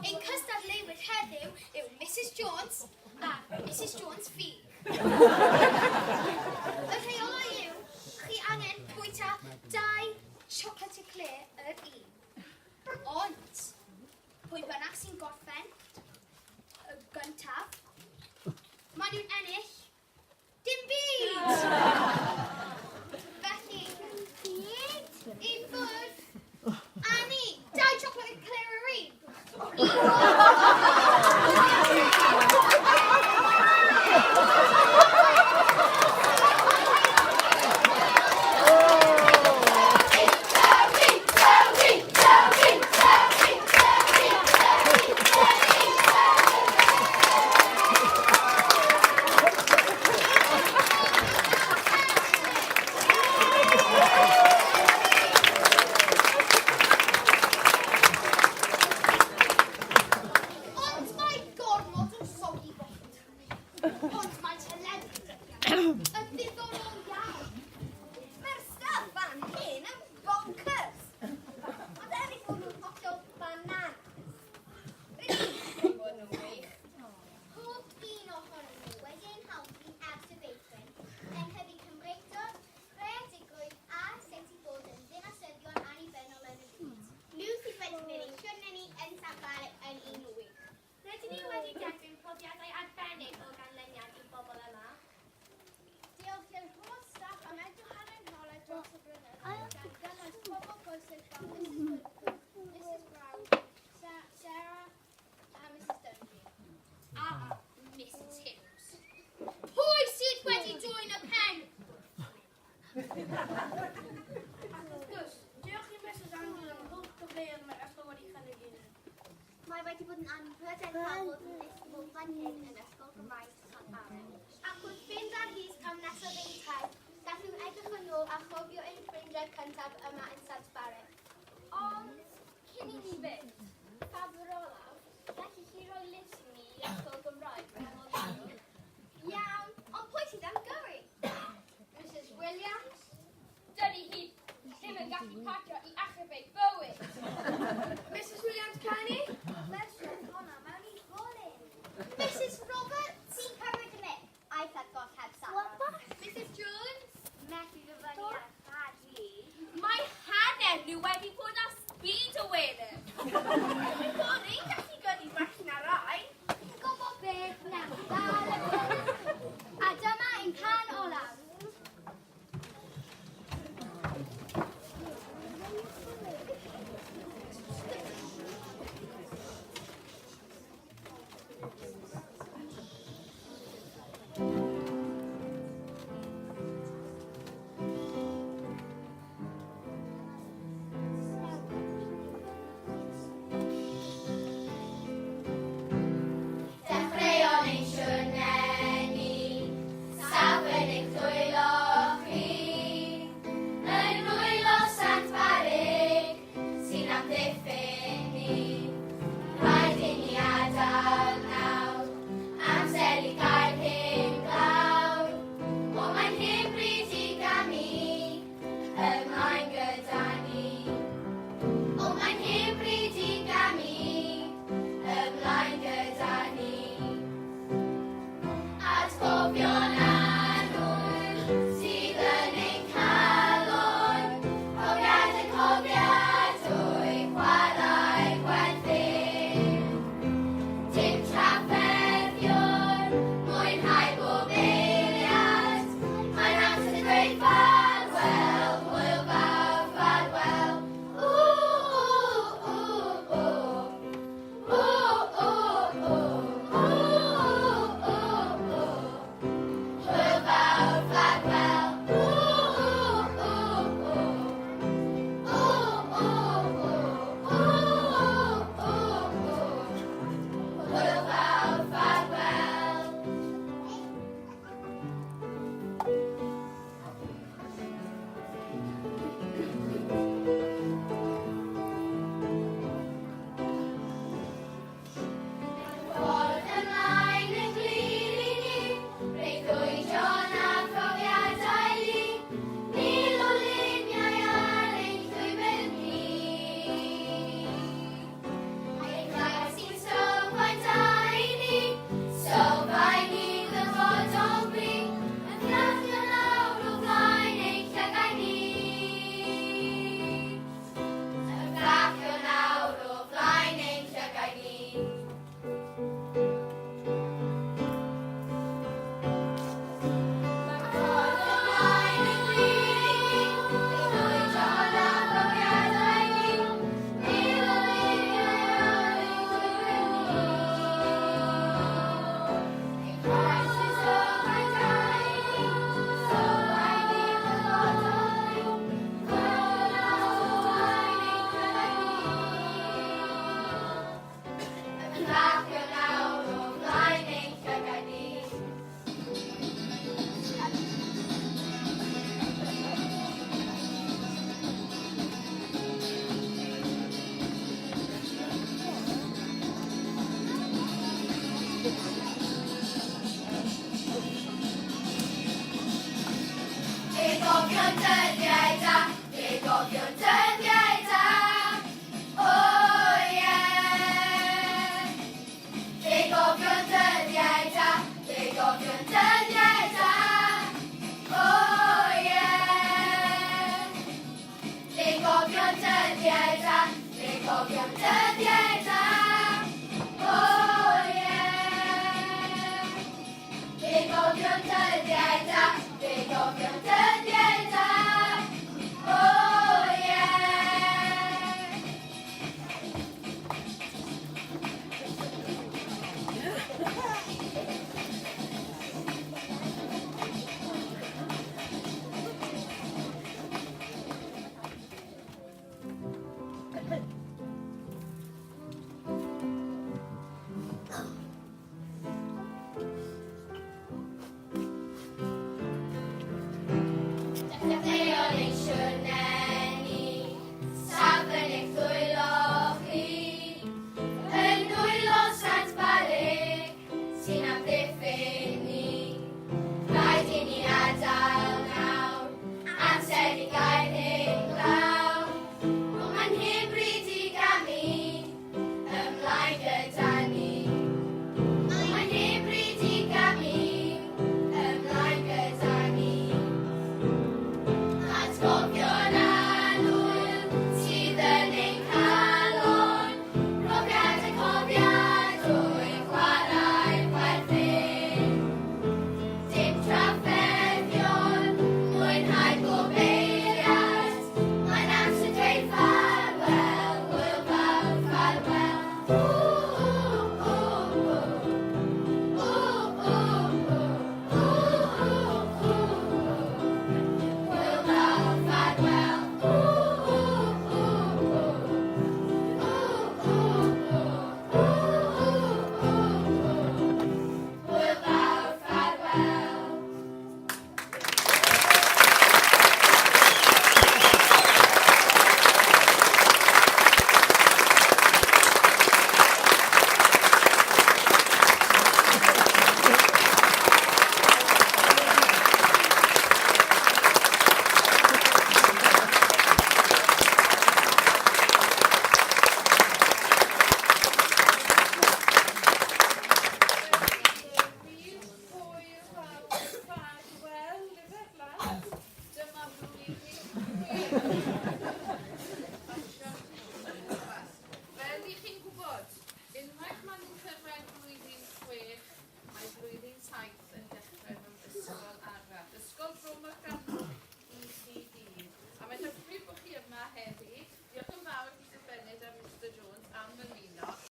Ein cystadleuwyr heddiw yw Mrs Jones a Mrs Jones fi. Y rheolau yw, chi angen bwyta dau chocolate eclair yr un. Ond, pwy bynnag sy'n gorffen y gyntaf, maen nhw'n ennill dim byd! Felly, i ffwrdd, Annie, dau chocolate eclair yr un. Ond mae gormod o soggy bottom. Ond mae teledu yn ddiddorol iawn. Mae'r stuff fan hyn yn bonkers. Ond er eu bod nhw'n hollol bananas, rydyn ni'n bod nhw'n wych. Pob un ohonyn nhw wedi ein helpu ers y feithrin, yn hybu Cymreictod, creadigrwydd a sut i fod yn ddinasyddion annibynnol yn y byd. Nhw sydd wedi gwneud ein siwrne ni yn Sant Barrick yn un wych. Rydyn ni wedi derbyn profiadau arbennig o ganlyniad i'r bobl yma. Diolch i'r holl staff am edrych ar ein holau dros y blynyddoedd, gan gynnwys pobl bwysig fel Mrs Whitcomb, Mrs Brown, Sarah a Mrs Dungey. A Mrs Hughes. Pwy sydd wedi dwyn y pen? Ac wrth gwrs, diolch i Mrs Andrews am yr holl gyfleoedd mae'r ysgol wedi chynnig i ni. Mae wedi bod yn anrhydedd cael bod yn ddisgybl fan hyn yn Ysgol Gymraeg Sant Barrick. Ac wrth fynd ar hyd cam nesaf ein taith, gallwn edrych yn ôl a chofio ein ffrindiau cyntaf yma yn Sant Barrick. Ond, cyn i ni fynd, ffafr olaf, gallech chi roi lifft i mi i Ysgol Gymraeg Ganol Sul? Iawn, ond pwy sydd am gyrru? Mrs Williams? Dydy hi ddim yn gallu parcio i achub ei bywyd. Mrs Williams Kenny? Mersiodd honna mewn i golyn. Mrs Roberts? Ti'n cymryd y mic? Aeth ar goll heb safon. Mrs Jones? Methu ddyfynnu ar Fadi. Mae hanner nhw wedi bod ar speed awareness. Bod ein gallu gyrru well na rai. Ti'n gwybod beth, nawn ddal y bwrdd. A dyma ein can olaf. Dechreuon ein siwrne ni, saff yn eich dwylo chi, yn nwylo Sant Barrick sy'n amddiffyn ni. Rhaid i ni adael nawr, amser i gael hen glawr. O, mae'n hen bryd i gamu ymlaen gyda ni. O, mae'n hen bryd i gamu ymlaen gyda ni. Atgofion annwyl sydd yn ein calon, profiadau cofiadwy chwarae. Dyddiau.